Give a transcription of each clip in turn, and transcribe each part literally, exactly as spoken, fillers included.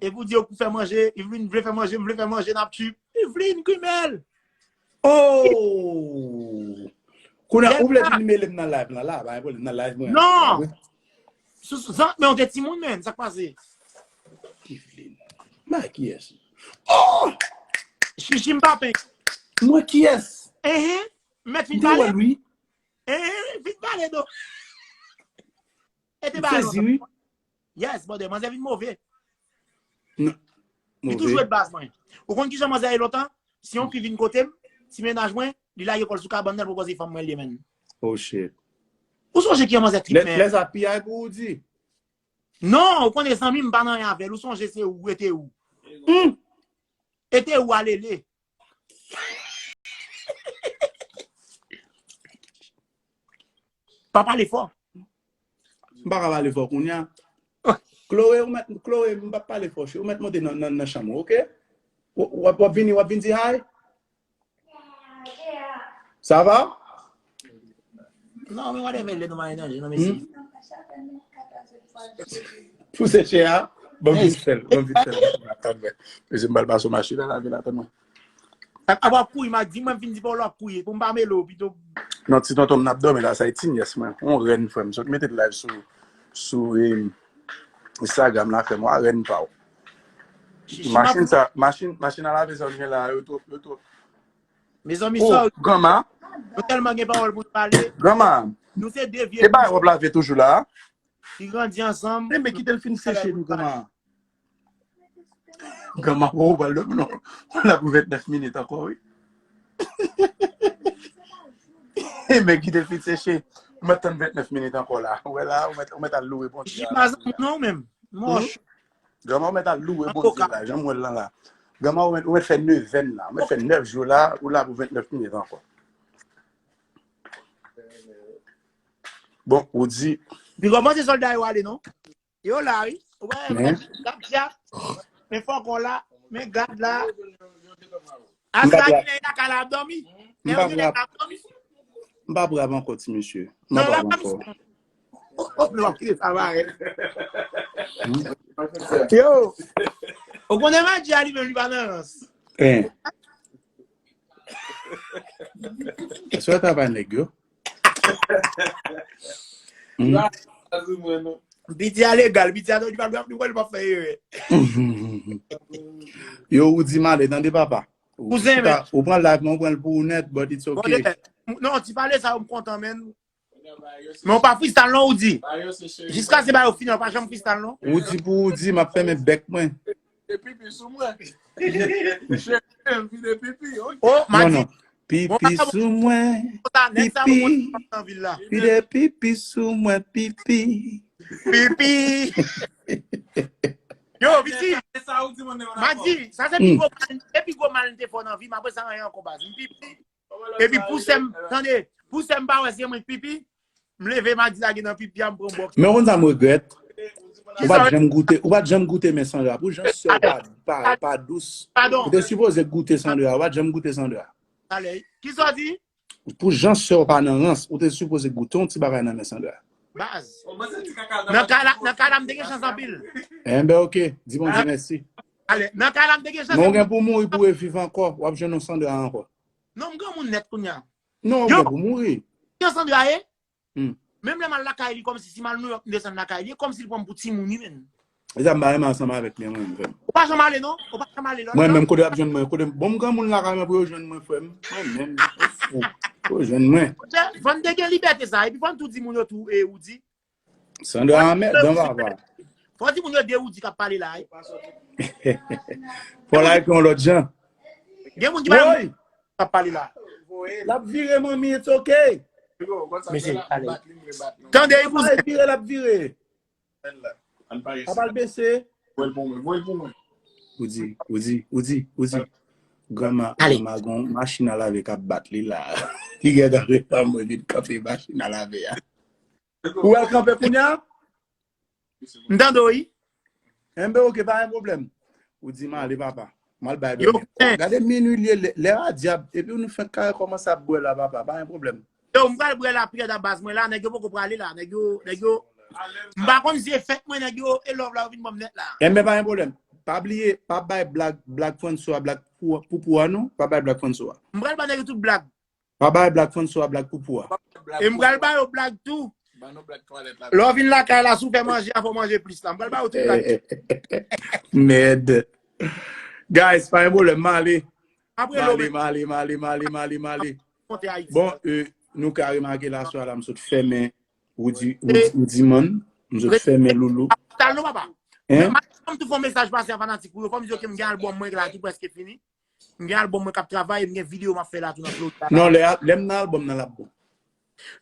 Epi w di yo pou fè manje, Evelyn vle fè manje, m vle fè manje, n ap trip. Evelyn, grimèl! Oh! Kounye a, ou vle vin mele m nan live lan la, pa gen pwoblèm, nan live mwen. Non! Sou zan, men w te timoun, men, sa k pase? Evelyn. Mwen kiyès? Oh! Chichi m pa pen. Mwen kiyès? Ehe, mèt fin Mwen te wè pale. l, wi. Ehe, fin pale, non. E te M bagay sezi, lontan. Wi. Yes, brother, manzè vin move. Non. Li toujou ret baz mwen. Ou konn kijan manzè ye lontan? Si yon fi vin kote m, ti mennaj mwen, li lage kò l sou kabann nan, l pwopoze fanm mwen li ye, menn. Oh shit. Ou sonje ki yon manzè trip, Lè men. Lè sa pi ay pou ou di. Non, ou konnen zanmi m pa nan anyen avè l. Ou sonje se ou, ete ou. Hmm. Ete ou alele. Pa pale fò. M pa ka pale fò kounye a. Chloé, ou mèt, Chloé, m pa pale fò, cheri. Ou mèt monte nan, nan, nan chanm ou, oke? W- W ap, w ap vini, w ap vin di hi? Sa va? Non, men whatever, lè nou mare nan je, non, mesi. Pou se chè a? Bon, vit fè l, bon, vit fè l. Atann mwen. Mesi, m pral pase machin la, la vin atann mwen. A w ap kouri, m a di mwen vin di pa w l ap kouri, pou m pa mele w, pito. Non, ti tonton m n ap dòmi la, sa e ti nyès mwen. On rèn frè m, sot mete live sou, sou eh, Instagram la, frè m, wa rèn pa w. Machin sa, machin, machin a lave sa w gen la, yo twòp, yo twòp. Mezanmi, oh, sa, granma, nou tèlman gen pawòl pou nou pale. Granma, nou se de vye. E bay wòb lave toujou la? Li grandi ansanm. Men, men kite l fin seche nou, granma. Granma, ou pral dòmi non. Ou la pou vennèf minit ankò, wi. Men kite l fin seche. Ou mèt tann vennèf minit ankò la. Ou wè la, ou mèt, ou mèt al louwe Bondye. Jim pa zanmi non menm. Mòch. Granma, ou mèt al louwe Bondye la. Janm wè l lan la. Granma, ou mèt, ou mèt fè nevèn la. Ou mèt fè nèf jou la. Ou la pou vennèf minit ankò. Bon, ou di. Pi kòman se sòlda yo ale non? Yo la, wi. Ou wè, men gad djab. Men fòkò la. Men gad la. Asa ki nan kaka la ap dòmi. Men yo gen nèg la ap dòmi. M pa brab ankò, ti mesye. M pa brab ankò. Oh, oh, men w ap kite sa parèt. Yo. Ou konnen Madji a li menm li pa nan rans. Hein. Èske w travay nèg yo? Piti a legal, piti a li pa li pa fè erè. Yo, ou di m ale, tande papa. Ou pran live mwen, ou pran l pou ou nèt, but it's ok. Non, ti pale sa, m kontan, men. Men ou pa freestyle non, ou di. Jiska se ba yo fini, ou pa janm freestyle non. Ou di pou ou di, m ap fèmen bèk mwen. Pipi sou mwen. Cheri, m vide pipi, ok. Oh, non, non. Pipi sou mwen. Pipi. Vide pipi sou mwen, pipi. Pipi. Yo, Viti. Madi, sa se pi gwo mal, se pi gwo mal m te fè nan vi m, apre sa anyen ankò baz. M pipi. Epi pou sè m, tande, pou sè m pa wè se mwen k pipi, m leve Madi lage nan pipi a, m pran bòks. Men ou konn sa m regrèt? Ou pa t janm goute, ou pa t janm goute men Sandra. Pou jan sè w pa, pa, pa dous. Ou te sipoze goute Sandra, ou pa t janm goute Sandra. Alè, kisa w di? Pou jan sè w pa nan rans, ou te sipoze goute yon ti bagay nan men Sandra. Baz. Nan ka la, nan ka la, m te gen chans anpil. Enben, ok. Di Bondye mèsi. Alè, nan ka la, m te gen chans anpil. Men w gen pou mouri pou reviv ankò, w ap jwenn yon Sandra ankò. Non, m granmoun nèt kounye a. Non, ou gen pou mouri. Jan Sandra ye? Menm lè m al lakay li, kòmsi si m al Nouyòk, m desann lakay li, e kòmsi li pran m pou timoun, wi, menn. E sa m pa renmen ansanm avèk li, mwen menm, frè m. Ou pa janm ale, non? Ou pa janm ale, lòt. Mwen menm, kote y ap jwenn mwen? Kote, bon, m granmoun lakay mwen pou yo jwenn mwen, frè m. Mwen menm, ou fou. Pou yo jwenn mwen. Fò n te gen libète sa, epi fò n tou di moun yo tou, e, ou di. Sandra anmèdan papa. Fò di moun yo de ou di k ap pale la, wi. Fò like yon lòt jan. Gen moun ki pa renmen k ap pale la. L ap vire, manmi, it's ok. Mesye, ale. Tande, li pa vire, l ap vire. Ap al bese. Ou di, ou di, ou di, ou di. Granma, granma gon machin a lave k ap bat li la. Li gentan repa mwen vin kanpe machin a lave a. Ou wè l kanpe kounye a? M tande w, wi. Enben, ok, pa gen pwoblèm. Ou di m ale, papa. M al bay dòmi. Gade minui l ye, lè, lè a dyab, epi nou fenk kare kòmanse ap bwè la, papa. Pa gen pwoblèm. Yo, m pral bwè la, Pierre da baz mwen la, nèg yo poko prale la, nèg yo, nèg yo. M pa konn si e fèt mwen, nèg yo, e love la, yo vin ban m nèt la. Enben, pa gen pwoblèm. pa bliye, pa bay Black, Black Francois, Black Poupou, Poupou a non, pa bay Black Francois. M pral ba nèg yo tout blag. Pa bay Black Francois, Black Poupou a. E m pral ba yo blag tou. Lè w vin lakay la, si w fè manje a, fò w manje plis la. M pral ba yo tout blag. Mèd. Guys, pa gen pwoblèm, m ale. Apre lò, M ale, m ale, m ale, m ale, m ale, m ale. Monte Ayiti. Bon, euh, nou ka remake la swa la, m sot fèmen Woody, Woody, Woody Man. M sot fèmen Loulou. Tal non, papa. Hein? M ap tou fè yon mesaj pase a fanatik pou yo. Fò m di yo ke m gen albòm mwen la tou prèske fini. M gen albòm mwen k ap travay, m gen videyo m ap fè la tou nan Florida. Non, lè, lè m nan albòm nan l ap bon.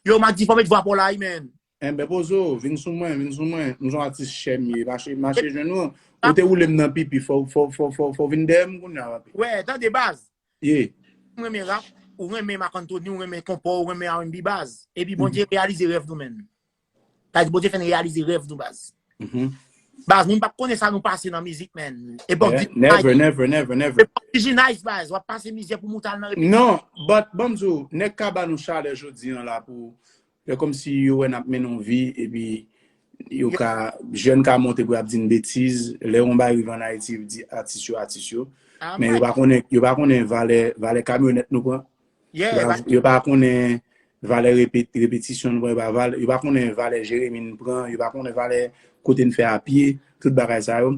Yo, m a di fò m met vwa pa w la wi, man. Enben poze w, vin sou mwen, vin sou mwen. M se yon atis chè m ye. Mache, mache jwenn ou. Ou te woule m nan pipi, fò, fò, fò, fò, fò w vin dèyè m kounye a, papi. Wè, tande baz. Yeah. Ou renmen rap, ou renmen Marc Anthony, ou renmen konpa, ou renmen R and B baz. Epi Bondye reyalize rèv nou, man. Baz, Bondye fè n reyalize rèv nou, baz. Mhm. Baz, moun p ap konnen sa nou pase nan mizik, man. E Bob Yeah, Dylan, never, never, never, never. E Bob Dylan, baz, w ap pase mizè pou moutal nan repetisyon. Non, but ban m di w, nèg ka ba nou chalè jodi an la pou, se kòmsi yo wè n ap mennen yon vi, epi yo ka, jèn ka monte pou y ap di n betiz, lè yon bagay rive ann Ayiti, yo di atis yo, atis yo. Men yo pa konnen, yo pa konnen valè, valè kamyonèt nou pran. Yo pa, yo pa konnen valè repe-, repetisyon nou pran, yo pa val-, yo pa konnen valè Jeremi n pran, yo pa konnen valè kote n fè apye, tout bagay sa yo.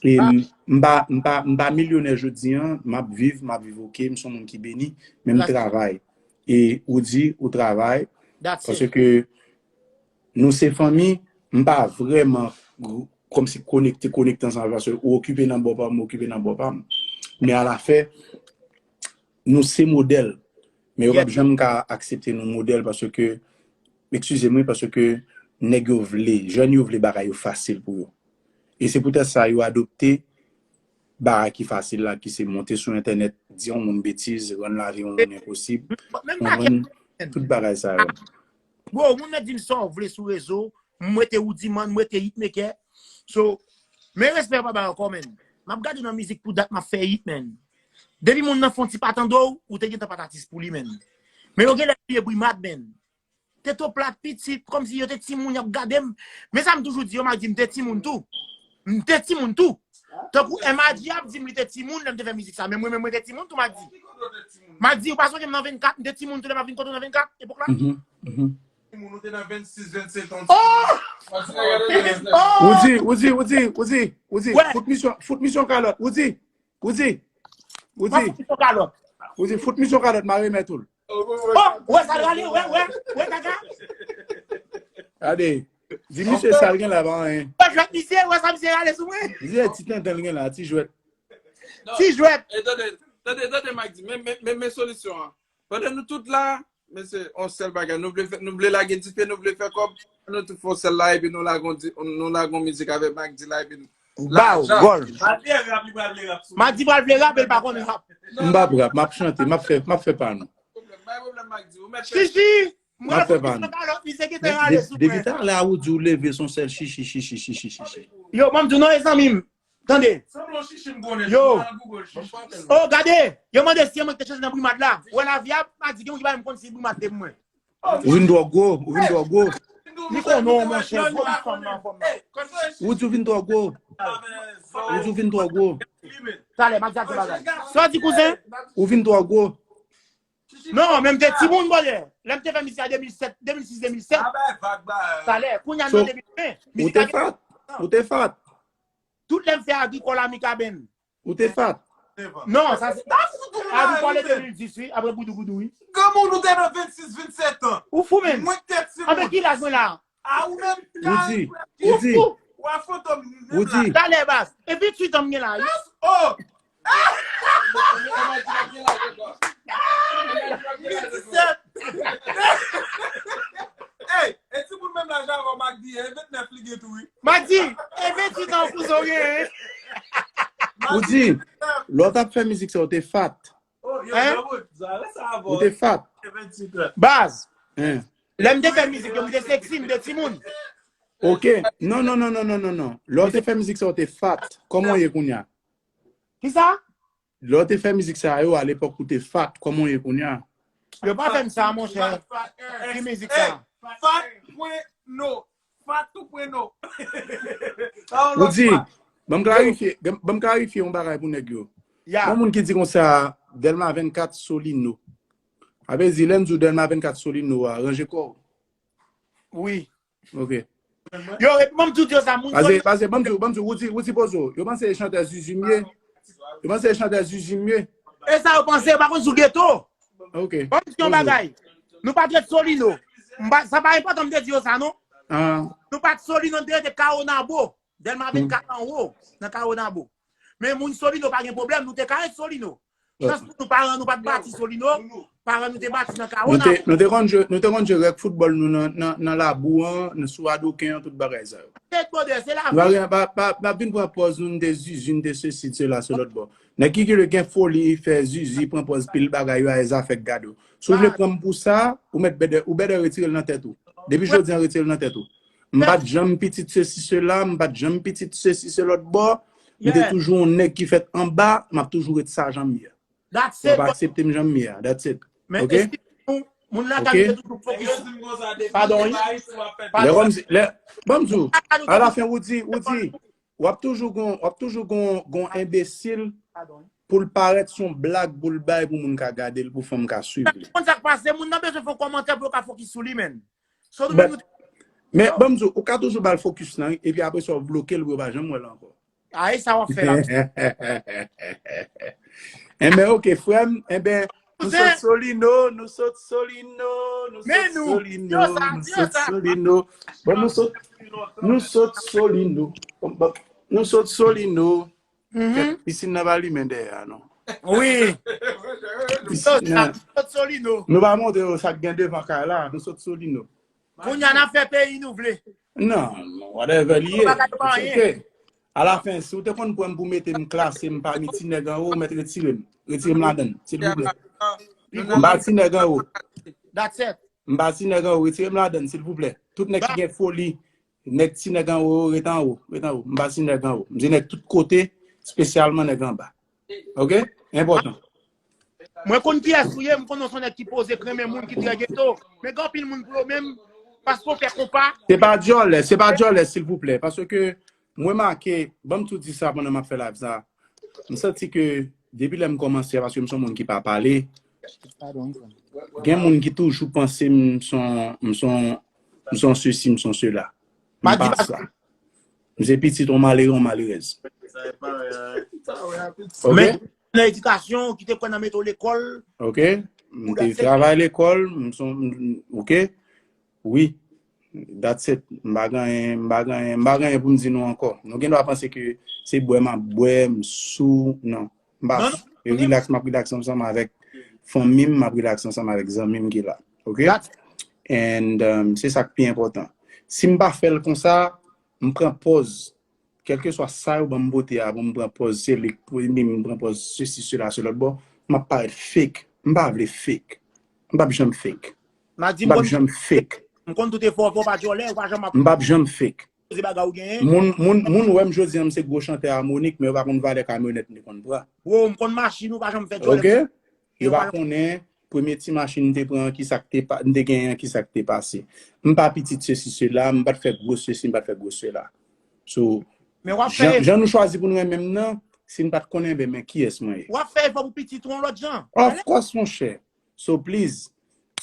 E m, m pa, m pa, m pa milyonè jodi an, m ap viv, m ap viv oke, m se yon moun ki beni, men m travay. E ou di, ou travay, paske nou se fanmi, m pa vrèman gr-, kòmsi konekte, konekte ansanm, paske ou okipe nan bò pa m, m okipe nan bò pa m. Men alafen, nou se modèl. Men yo p ap janm ka aksepte nou modèl paske, eskize m wi, paske nèg yo vle, jèn yo vle bagay yo fasil pou yo. E se poutèt sa yo adopte bagay ki fasil la, ki se monte sou entènèt, di yon moun betiz, rann lavi yon moun enposib, konprann, tout bagay sa yo. Bro, moun nan di m sa w vle sou rezo, m rete Woody Man, m rete hitmaker. So, men respè pa bay ankò, man. M ap gade w nan mizik pou dat m ap fè hit, man. Depi moun nan fè yon ti pa tande w, ou te gentan pa t atis pou li, man. Men yo genlè bliye Brimad, man. Te to plat pitit, kòmsi yo te timoun, y ap gade m. Men sa m toujou di yo, m a di m te timoun tou. M te timoun tou. Tankou M A G ap di m li te timoun lè m te fè mizik sa. Men mwen menm mwen te timoun tou, m a di. M a di, ou pa sonje m nan vennkat, m te timoun tou lè m ap vin kote w nan vennkat, epòk la? Mhm, mhm. Timoun, ou te nan vennsis, vennset an. Oh! Ou di, ou di, ou di, ou di, ou di, Ouais. Fout misyon, fout misyon kalòt, ou di, ou di, ou Mwen di, fout yon kalòt. ou di, fout misyon kalòt, m a remèt ou l. Oh, wè sa l rale, wè, wè, wè, kaka. Gade, di misye sa l gen la, pa anyen. Wè, jwèt misye, wè sa misye rale sou mwen. Di ti tenten l gen la, ti jwèt. Ti jwèt. E tande, tande, tande, Mike di, men, men, men, men solisyon an. Pandan nou tout la, mesye, on sèl bagay. Nou vle fè, nou vle lage dife, nou vle fè kòb, nou tout fè on sèl la, epi nou lagon di, nou lagon mizik avè Mike di la, epi nou Ba w, gòl. Madi rap, li pral vle rap sou. Madi pral vle rap, el pa konn rap. M p ap rap, m ap chante, m ap fè, m ap fè pa nou. Pwoblèm, bay pwoblèm, Mike di. Ou mèt fè. Chichi, M ap fè pa mwen nou. Kalòt, misye ki te Men rale de- sou depi mwen. Talè a ou di ou leve son sèl chichi, chichi, chichi, chichi. Yo, mwen m di w non, e zanmi m. Tande. Sanble yon chichi m konnen. Yo. Al Google chichi. Oh, gade. Yo mande si mwen te chanje nan Brimad la. Wè lavi a, pa di gen moun ki pa menm konn si Brimad te mwen. Ou vin twò gwo, ou vin twò gwo. Li konnen w, monchè, gwo li fanm nan fòm nan. Ou di ou vin twò gwo. Ou di ou vin twò gwo. Talè, m a di a ti bagay. Sa w di, kouzen? Ou vin twò gwo. Non, men m te timoun, brother. Lè m te fè mizik a de mil sèt, de mil sis, de mil sèt. Talè, kounye a So, nan de mil ven. Ou te fat. Ou te fat. Tout lè m fè agrikòl a Mikaben. Ou te fat. Non, sa se agrikòl e de mil dis, wi, apre goudougoudou, wi. Granmoun, ou te nan vennsis, vennsèt an. Ou fou, men. Mwen te Anben timoun. Ki laj mwen la? A ou menm. Ou di, ou di, Ou fou. Ou a fantom. Ou di. Talè baz. E venntuit an m gen la, wi. Oh! Hey, e timoun menm laj avè w, Magdi, e vennèf li gen tou, wi. Magdi, e venntuit an kouzen w gen, hein? Ou di, lè w t ap fè mizik sa, ou te fat. Oh, yo, Hein? Jean-Boude, zare sa avè Ou te fat. E venntuit an. Baz, Hein. lè m te fè mizik yo, m te seksi, m te timoun. Ok. Non, non, non, non, non, non, non. Lè w te fè mizik sa, ou te fat. Kòman w ye kounye a? Kisa? Lè w te fè mizik sa yo, alepòk ou te fat. Kòman w ye kounye a? Yo pa fè m sa, monchè. Ki mizik sa? Fat pwen no. Fat tou pwen no. Ou di, Ban m klarifye, ban m klarifye yon bagay pou nèg yo. Yon moun ki di konsa, Dèlma vennkat Solino. Sa vle di, lè m di w Dèlma vennkat Solino a, ranje kò w. Wi. Ok. Yo, epi ban m di w sa, moun Solino. Pase, pase, ban m di w, ban m di w, Woody, Woody Pozo, yo panse e chantè Zuzu m ye. Yo panse e chantè Zuzu m ye. E sa yo panse, yo pa konn sou geto. Ok. Ban m di yon bagay. Nou pa t ret Solino. M pa, sa pa enpòtan m te di yo sa, non. Nou pa t Solino, m te rete Kawonabo. Dèlma vennkat anwo, nan Kawonabo. Men moun Solino pa gen pwoblèm, nou te ka ret Solino. Chans pou nou, paran nou pa t bati Solino, paran nou te bati nan Kawonabo. Nou te konn jwe, nou te konn jwe règ foutbòl nou nan, nan, nan labou an, nan sou adoken an, tout bagay sa yo. Se bòdè, se lavi. Nou pa, pa, pa, pa vin pran pòz nou, nou te Zuzu, nou te sesi, sela, se lòt bò. Nèg ki gen foli, fè Zuzu, pran pòz pil bagay yo, a zafè k gade w. Si w vle pran m pou sa, ou mèt bèdè, ou bèdè retire l nan tèt ou. Depi jodi an, retire l nan tèt ou. M pa t janm pitit sesi sela, m pa t janm pitit sesi se lòt bò. M te toujou yon nèg ki fèt anba, m ap toujou ret sa jan m ye a. That's it. W ap aksepte m jan m ye a. That's it. Men eskize nou, moun lakay nou te toujou fokis. Padon, wi. Lè kòmsi, lè, ban m di w, alafen, Woody, Woody, w ap toujou gon, w ap toujou gon, gon enbesil pou l parèt se yon blag pou l bay pou moun ka gade l, pou fanm ka swiv li. Konn sa k pase, moun nan bezwen fè yon kòmantè pou yo ka fokis sou li, menn. Men ban m di w, ou ka toujou ba l fokis lan, epi apre sa w bloke l pou yo pa janm wè l ankò. Ay, sa w ap fè la. Enben, ok, frè m, enben, nou sot Solino, nou sot Solino, nou sot Solino, nou sot Solino. Bon, nou sot, nou sot Solino. Bon, nou sot Solino. Kèt, pisin nan pa limen dèyè a, non. Wi. Pisin nan. Sot Solino. Nou pa montre yo sa k gen devan kay la, nou sot Solino. Kounye a n ap fè peyi nou vle. Non, non, whatever li ye. It's okay. Alafen, si w te konn pran m pou mete m klase m pami ti nèg anwo, w mèt retire m. Retire m ladann, silvouplè. M pa ti nèg anwo. That's it. M pa ti nèg anwo, retire m ladann, silvouplè. Tout nèg ki gen foli, nèg ti nèg anwo, ret anwo, ret anwo. M pa ti nèg anwo. M se nèg tout kote, espesyalman nèg anba. Ok? Enpòtan. Mwen konn kiyès ou ye, m konnen w se yon nèg ki poze, k renmen moun, ki trè geto. Men gen anpil moun pou yo menm, paske w fè konpa. Se pa djòlè, se pa djòlè, silvouplè. Paske mwen make, ban m tou di sa pandan m ap fè live sa. M santi ke depi lè m kòmanse a, paske m se yon moun ki pa pale, gen moun ki toujou panse m se yon, m se yon, m se yon sesi, m se yon sela. M pa sa. M se pitit yon malere, yon malerèz. Ok? Men, nan edikasyon, ki te kwè nan mete w lekòl. Ok? M te travay lekòl, m se yon, ok? Wi. That's it. M pa gen anyen, m pa gen anyen, m pa gen anyen pou m di nou ankò. Nou gen dwa panse ke se bwè m ap bwè, m sou, non. M pa sou. E relax, m ap relax ansanm avèk fanmi m, m ap relax ansanm avèk zanmi m ki la. Ok? And, um, se sa k pi enpòtan. Si m pa fè l konsa, m pran pòz. Kèlkeswa sa yo ban m pote a, pou m pran pòz, se li k premye, m pran pòz, sesi, sela, se lòt bò, m ap parèt fake. M pa vle fake. M p ap janm fake. M p ap janm fake. M konn tout efò w fè, w pa djòlè, w pa janm ap. M p ap janm fake. Poze bagay ou genyen. Moun, moun, moun wè m jodi an, m se gwo chantè amonik, men yo pa konn valè kamyonèt m te konn pran. Bro, m konn machin, ou pa janm fè djòlè. Ok? Yo pa konnen premye ti machin m te pran an, kisa k te pa, m te genyen an, kisa k te pase. M pa pitit sesi sela, m pa t fè gwo sesi, m pa t fè gwo sela. So, jan, jan nou chwazi pou nou renmen m nan, si n pa t konnen, ben, men kiyès mwen ye? W ap fè efò pou pitit ou yon lòt jan. Of course, monchè. So, please.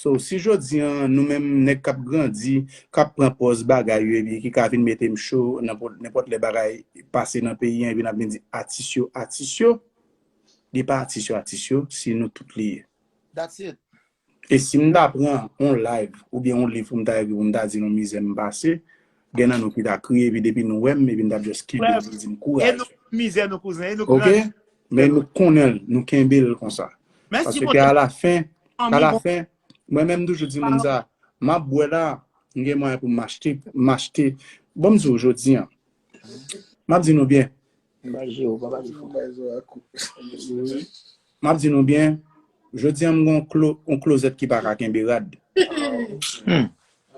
So, si jodi an, nou menm nèg k ap grandi, k ap pran pòz bagay yo, epi ki ka vin mete m cho, nenpòt, nenpòt lè bagay pase nan peyi an, epi n ap vin di atis yo, atis yo, li pa atis yo, atis yo, se nou tout li ye. That's it. E si m ta pran yon live oubyen yon liv pou m ta ekri pou m ta di nou mizè m pase, gen nan nou ki ta kriye, epi depi nou wè m, epi n t ap just kenbe m, di m kouraj. E nou mizè nou, kouzen, e nou grandi. Ok? Men nou konnen l, nou kenbe l konsa. Paske alafen, alafen, mwen menm m toujou di moun sa, m ap bwè la, m gen mwayen pou m achte, m achte. Ban m di w jodi an, m ap di nou byen. M ap di nou byen, jodi an m gen yon klo-, yon klozèt ki pa ka kenbe rad.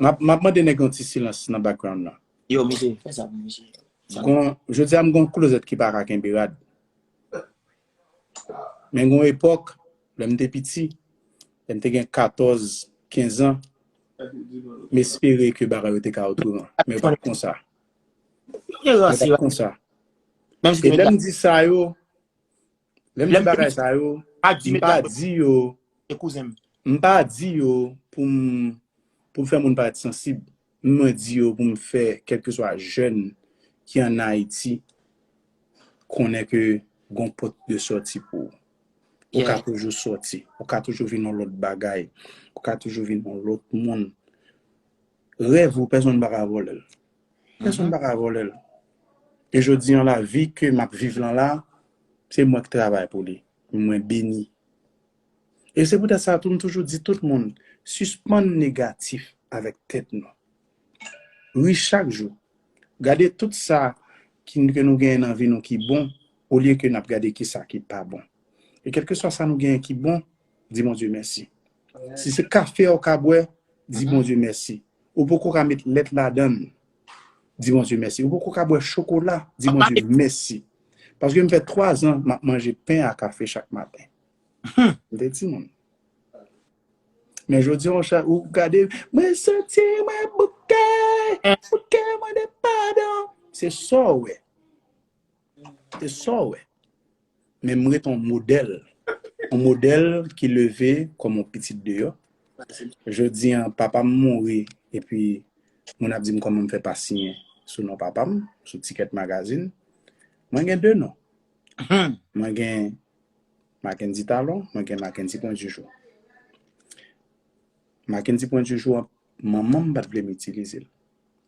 M ap, m ap mande nèg yon ti silans nan background lan. Yo, mesye, fè sa pou misye. Gon, jodi a m gon klozèt ki pa ka kenbe rad. Men gon epòk, lè m te piti, lè m te gen katòz, kenz an, m espere ke bagay yo te ka otreman. Men yo pa t konsa. Yo pa t konsa. Menm si te E lè m di sa yo, lè m di bagay sa yo, m pa di yo, e kouzen m. M pa di yo pou m pou m fè moun parèt sansib. Mwen di yo pou m fè kèlkeswa jèn ki ann Ayiti konnen ke gon pòt de sòti pou ou. Ou ka toujou sòti. Ou ka toujou vin yon lòt bagay. Ou ka toujou vin yon lòt moun. Rèv ou, pèsonn pa ka vòlè l. Pèsonn pa ka vòlè l. E jodi an, lavi ke m ap viv lan la, se mwen k travay pou li. Mwen beni. E se poutèt sa tou, m toujou di tout moun, sispann negatif avèk tèt nou. Ri chak jou. Gade tout sa ki, ke nou genyen nan vi nou ki bon, olye ke n ap gade ki sa ki pa bon. E kèlkeswa sa nou genyen ki bon, di Bondye mèsi. Si se kafe a w ka bwè, di Bondye mèsi. Ou poko ka met lèt ladan l, di Bondye mèsi. Ou poko ka bwè chokola, di Bondye mèsi. Paske m fè twa zan m ap manje pen a kafe chak maten. M te timoun. Men jodi an, ou gade, mwen santi mwen bouke, bouke mande padon. Se sa w wè. Se sa w wè. Men m ret yon modèl. Yon modèl ki leve kòm yon pitit deyò. Jodi an, papa m mouri, epi moun ap di m kòman m fè pa siyen sou non papa m, sou tikèt magazin. Mwen gen de non. Mwen gen Mackendy Talon, mwen gen Mackendy Point du Jour. Mackendy Point du Jour, manman m pa t vle m itilize l.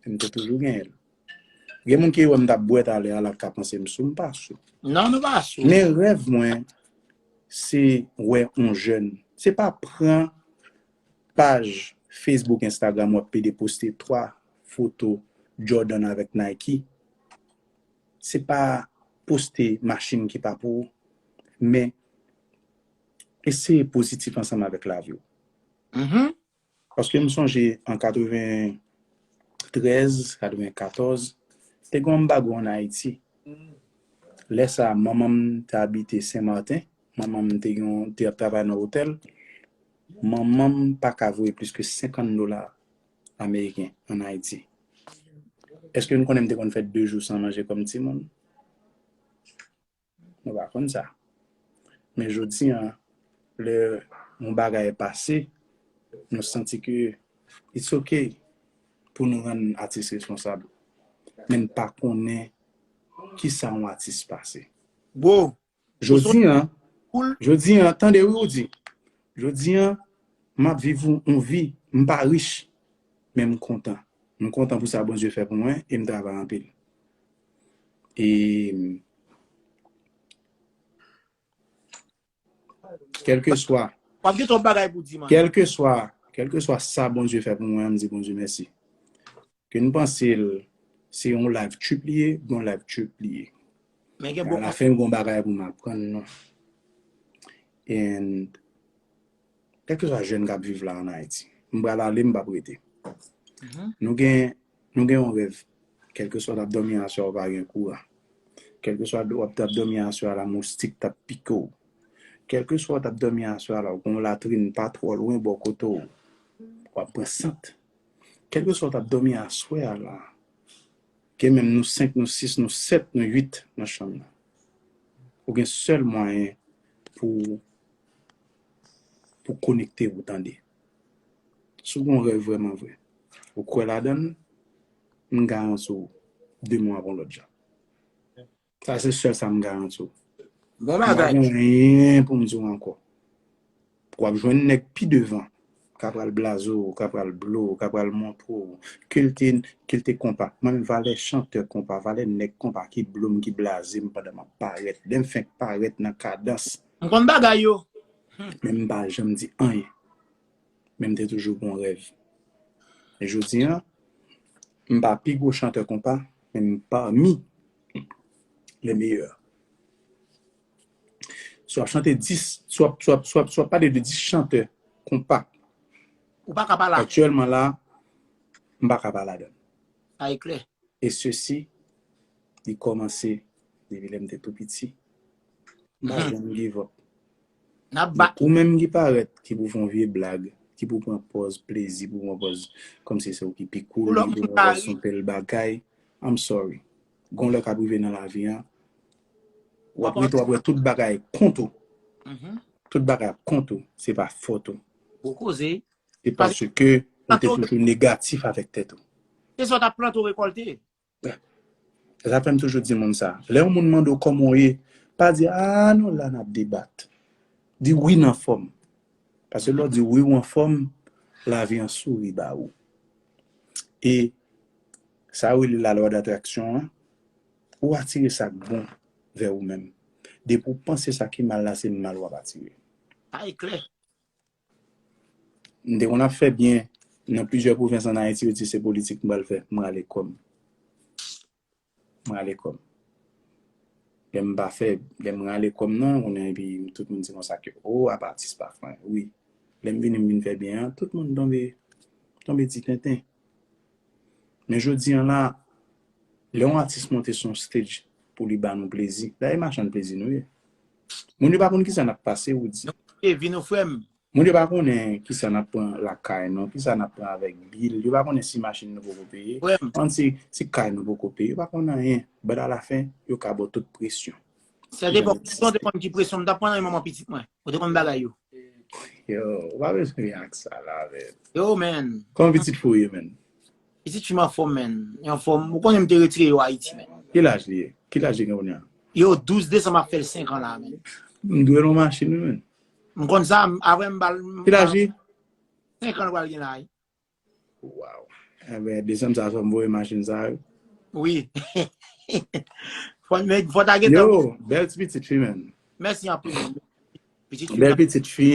M te toujou genyen l. Gen moun ki wè m t ap bwè talè a, l ap ka panse m sou, m pa sou. Non, nou pa sou. Men rèv mwen, se wè yon jèn. Se pa pran paj Facebook, Instagram, w ap pede poste twa foto Jordan avèk Nike. Se pa poste machin ki pa pou ou, men eseye pozitif ansanm avèk lavi w. Paske m sonje an katreventrèz, katrevenkatòz, te gen yon anbago ann Ayiti. Lè sa a, manman m te abite Sen Maten. Manman m te gen, te ap travay nan otèl. Manman m pa ka voye plis ke senkant dola ameriken ann Ayiti. Èske nou konnen m te konn fè de jou san manje kòm timoun? Nou pa konn sa. Men jodi an, lè yon bagay pase, nou santi ke it's ok pou nou rann atis responsab. Men n pa konnen kisa yon atis pase. Bro, jodi an, jodi an, tande wi, ou di, jodi an, m ap viv yon, yon vi, m pa rich, men m kontan. M kontan pou sa Bondye fè pou mwen e m travay anpil. E kèlkeswa, w ap gen twòp bagay pou di, man. Kèlkeswa, kèlkeswa sa Bondye fè pou mwen, m di Bondye mèsi. Ke n panse l se yon live trip li ye, bon live trip li ye. Men gen bon. Alafen, gon bagay pou m aprann, non. And kèlkeswa jèn k ap viv la ann Ayiti, m pral ale, m p ap rete. Nou gen, nou gen yon rèv. Kèlkeswa w t ap dòmi aswè a, ou pa gen kouran. Kèlkeswa w t ap dòmi aswè a, la moustik t ap pike w. Kèlkeswa w t ap dòmi aswè a, la ou gen yon latrin pa twò lwen bò kote w. W ap pran sant. Kèlkeswa w t ap dòmi aswè a la, gen menm nou senk, nou sis, nou sèt, nou uit nan chanm nan. Ou gen sèl mwayen pou, pou konekte pou tande. Si w gen yon rèv vrèman vre, ou kwè ladan l, m garanti w, demen w ap yon lòt jan. Sa se sèl sa m garanti w. Bon bagay. M pa gen anyen pou m di w ankò. W ap jwenn nèg pi devan k ap pral blaze w, k ap pral blo w, k ap pral montre w ke l te, ke l te konpa. Mwen menm, valè chantè konpa, valè nèg konpa ki blo m, ki blaze m pandan m ap parèt. Lè m fenk parèt nan kadans. M konn bagay yo. Men m pa janm di anyen. Men m te toujou gon rèv. E jodi an, m pa pi gwo chantè konpa, men m pami les meilleurs. Si w ap chante dis, si w ap, si w ap, si w ap, si w ap pale de dis chantè konpa, ou pa ka pa la. Aktyèlman la, m pa ka pa ladan l. Sa e klè. E sesi, li kòmanse depi lè m te tou piti. M pa janm give up. N ap bat. Ou menm ki parèt, ki pou fè yon vye blag, ki pou pran pòz plezi, pou pran pòz kòmsi se ou ki pi cool, ki pou pran pòz se yon pil bagay, I'm sorry. Gon lè k ap rive nan lavi an, W ap rete, w ap wè tout bagay kont ou. Tout bagay ap kont ou, se pa fòt ou. Gwo koze. Se paske ou te toujou negatif avèk tèt ou. Se sa w t ap plante, w rekòlte. Se sa fè m toujou di moun sa. Lè yon moun mande w kòman w ye, pa di, "A non, la n ap debat." Di, "Wi, n anfòm." Paske lè w di, "Wi, w anfòm," lavi an souri ba ou. E sa yo rele la lwa datraksyon an, ou atire sa k bon vè ou menm. Depi w panse sa ki mal la, se mal w ap atire. Sa e klè. M te konn ap fè byen nan plizyè pwovens ann Ayiti, yo di se politik m pral fè, m rale kò m. M rale kò m. Lè m pa fè, lè m rale kò m nan, kounye a epi tout moun di konsa ke, "O, apa atis pa fè anyen." Wi. Lè m vini, m vin fè byen an, tout moun tonbe, tonbe di tenten. Men jodi an la, lè yon atis monte sou yon stage pou li ba nou plezi, dayè machann plezi nou ye. Moun yo pa konn kisa n ap pase, Woody. E vin ou frè m. Moun yo pa konnen kisa n ap pran lakay nou, kisa n ap pran avèk bil. Yo pa konnen si machin nou poko peye. Frè m. Ann si, si kay nou poko peye. Yo pa konn anyen. But alafen, yo ka ba w tout presyon. Sèten pòkisyon te konn ki presyon m t ap pran nan men manman pitit mwen. Ou te konn bagay yo. Yo, ou pa bezwen vin ak sa la, men. Yo, man. Kòman pitit fi w ye, man? Pitit fi m anfòm, man. Yo anfòm. Ou konnen m te retire yo Ayiti, man. Ki laj li ye? Ki laj li gen kounye a? Yo, douz desanm ap fè l senk an la, man. M dwe l yon machin, wi, man. M konn sa, m- apre m ba l. Ki laj li? Senk an l pral gen la, wi. Wow. Enben, desanm sa, fò m voye machin sa yo. Wi. Fò, men, fò ta gen tan. Yo, bèl ti pitit fi, man. Mèsi anpil, man. Pitit fi. Bèl pitit fi.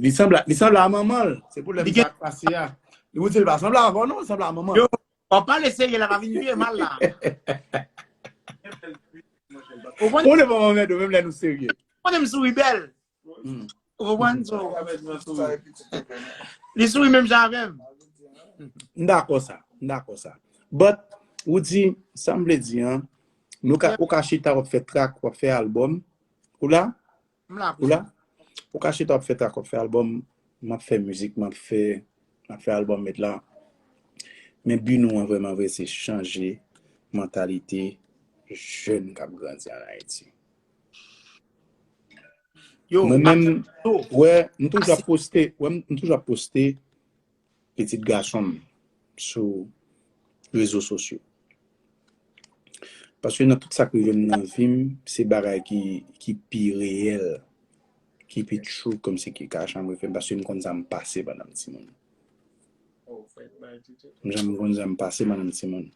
Li sanble, li sanble a manman l. Se pwoblèm sa k pase a. Li di l pa sanble avè w, non, li sanble a manman l. Yo, w ap pale serye la, pa vin vire mal la. Ou konnen, ou konnen manman m, menm lè nou serye. Ou konnen m souri bèl. Hmm. Ou konprann? So, li souri menm jan avè m. M dakò sa. M dakò sa. But, ou di, sa m vle di an, nou ka, ou ka chita, w ap fè track, w ap fè album. Ou la? M la pou ou la? Ou ka chita, w ap fè track, w ap fè album, m ap fè mizik, m ap fè, m ap fè album met la. Men bi nou an vrèman vre, se chanje mantalite jèn k ap grandi ann Ayiti. Yo, mwen menm, wè, m toujou ap poste, wè, m toujou ap poste pitit gason m sou rezo sosyo. Paske nan tout sa k rive m nan vi m, se bagay ki, ki pi reyèl, ki pi true, kòmsi ki ka janm rive m, paske m konn sa m pase pandan m timoun. M janm konn sa m pase pandan m timoun.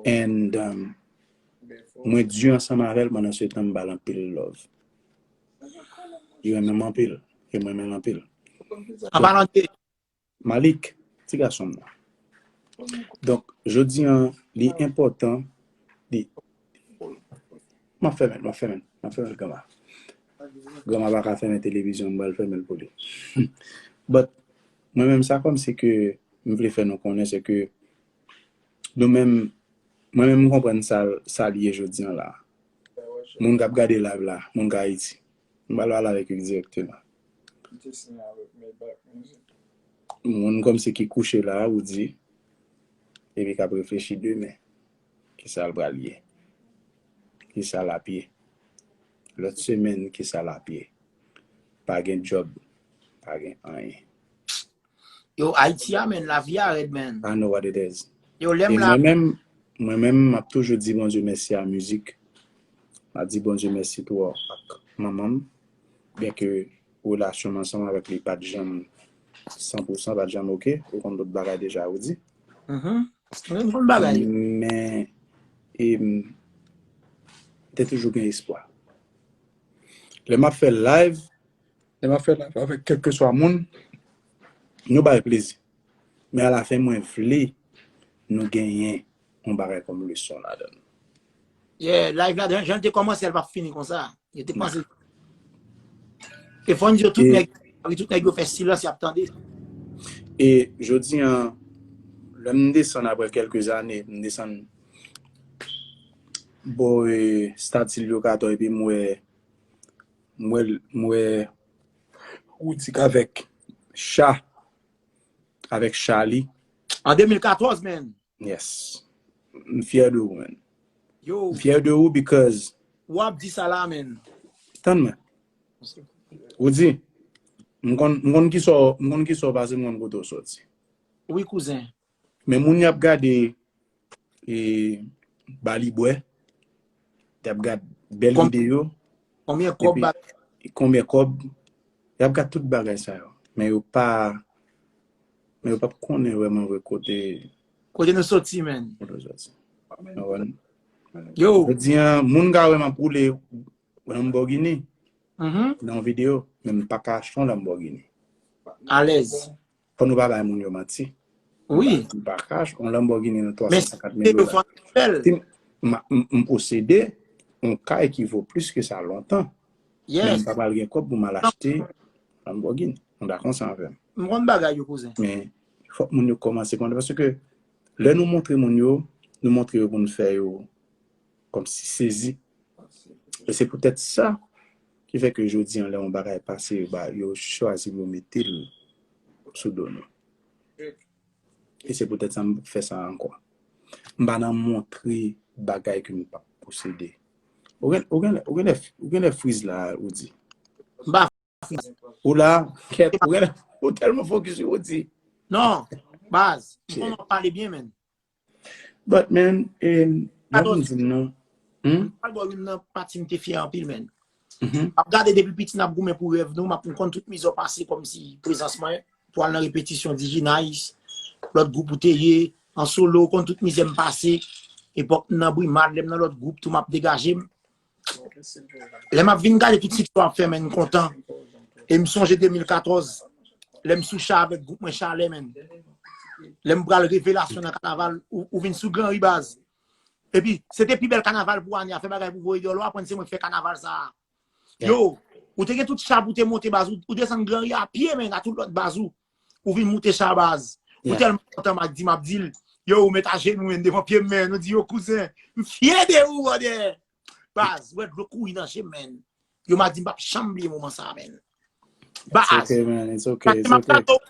And, um, mwen di ansanm avè l, pandan se tan m ba l anpil love. Li renmen m anpil, e mwen renmen l anpil. An palan de Malik, ti gason m nan. Donk, jodi an, li enpòtan, li, m ap fèmen l, m ap fèmen l, m ap fèmen l, granma. Granma pa ka fèmen televizyon, m pral fèmen l pou li. But, mwen menm, sa kòmsi ke m vle fè nou konnen, se ke nou menm, mwen menm, m konprann sa, sa l ye jodi an la. Moun k ap gade live la, moun k Ayiti. M pral pale avèk yo dirèkteman. Moun kòmsi ki kouche la, ou di, epi k ap reflechi demen. Kisa l pral ye? Kisa l ap ye? Lòt semèn, kisa l ap ye? Pa gen djòb, pa gen anyen. Yo, Ayiti a, men, lavi a rèd, men. I know what it is. Yo, lè m la. E mwen menm, mwen menm, m ap toujou di Bondye mèsi a mizik. M ap di Bondye mèsi tou ak manman m. Byenke relasyon m ansanm avèk li pa t janm san pou san, pa t janm oke. Ou konn tout bagay deja, ou di. Mhm. Mwen konn bagay. Men, e, m te toujou gen espwa. Lè m ap fè live, lè m ap fè live avèk kèlkeswa moun, nou bay plezi. Men alafen, mwen vle nou genyen yon bagay kòm leson ladan l. Yeah, live la, jan, jan l te kòmanse, l p ap fini konsa. Yo te panse. E fò n di yo, tout nèg, tout nèg yo fè silans, y ap tande. E jodi an, lè m desann apre kèlke zane, m desann bò, e, estati Lyon katòz, epi m wè, m wè, m wè Woudik avèk Cha, avèk Charly. An de mil katòz, man. Yes. M fyè de ou, man. Yo. M fyè de ou because W ap di sa la, menn. Tann mwen. Ou di, m konn m konn ki sò m konn ki sò pase m konn kote w sòti. Wi, kouzen. Men moun y ap gade e, ba li bwè, y ap gade bèl videyo, Konbyen kòb ba konbyen kòb, y ap gade tout bagay sa yo. Men yo pa men yo p ap konnen vrèman vre kote kote nou soti, menn. Kote w sòti. Ou konprann? Yo, Jodi a, moun ka wè m ap woule Lamborghini mhm, nan yon videyo, men m pa ka achte yon Lamborghini. alèz. Fò nou pa bay moun yo manti. Wi. M pa ka achte yon Lamborghini nan Men twa san senkant mil dola. Fò fè l. Si m, m, m, m posede yon kay ki vo plis ke sa lontan, men m Yes. pa pral gen kòb pou m al achte Lamborghini. Nou dakò ansanm avè m. M konn bagay yo, kouzen. Men fòk moun yo kòmanse konnen. Paske lè nou montre moun yo, nou montre yo pou nou fè yo kòmsi sezi. E se poutèt sa ki fè ke jodi an, lè yon bagay pase, yo ba, yo chwazi pou yo mete l sou do nou. E se poutèt sa m fè sa ankò. M pa nan montre bagay ke m pa posede. Ou gen, ou gen, ou gen, lè, ou gen lè friz la, ou di. M pa Ou la, kèt, ou gen, ou tèlman fokis, ou di. Non, baz. M konnen w pale byen, menn. But man, e, mwen vin di m non. Hmm? Al bò youn nan pati m te fyè anpil, menn. Mhm. M ap gade depi piti n ap goumen pou rèv nou, m ap konn tout mizè w pase kòmsi prezans mwen, pou al nan repetisyon Digi Nice, lòt gwoup ou te ye, an solo, w konn tout mizè m pase, epòk m nan Brimad, lè m nan lòt gwoup tou m ap degaje m. Lè m ap vin gade tout sit w ap fè, menn, m kontan. E m sonje de mil katòz, lè m sou cha avèk gwoup mwen Chalè, menn. Lè m pral Revelasyon nan kanaval, ou, ou vin sou Granri, baz. Epi, se te pi bèl kanaval pou ane a, fè bagay pou voye dòlò, aprann se mwen k fè kanaval sa a. Yo, ou te gen tout cha pou te monte, baz, ou, ou desann Granri a pye, menn, a tout lòt baz ou. Ou vin moute cha, baz. Ou tèlman kontan, m ap di, m ap di l, yo, ou met ajenou, menn, devan pye m, menn, ou di, yo, kouzen, m fyè de ou, brother. Baz, wè dlo kouri nan je m, menn. Yo, m a di, m p ap janm bliye moman sa a, menn. Baz, It's okay, man. It's okay. It's m ap okay. gade w,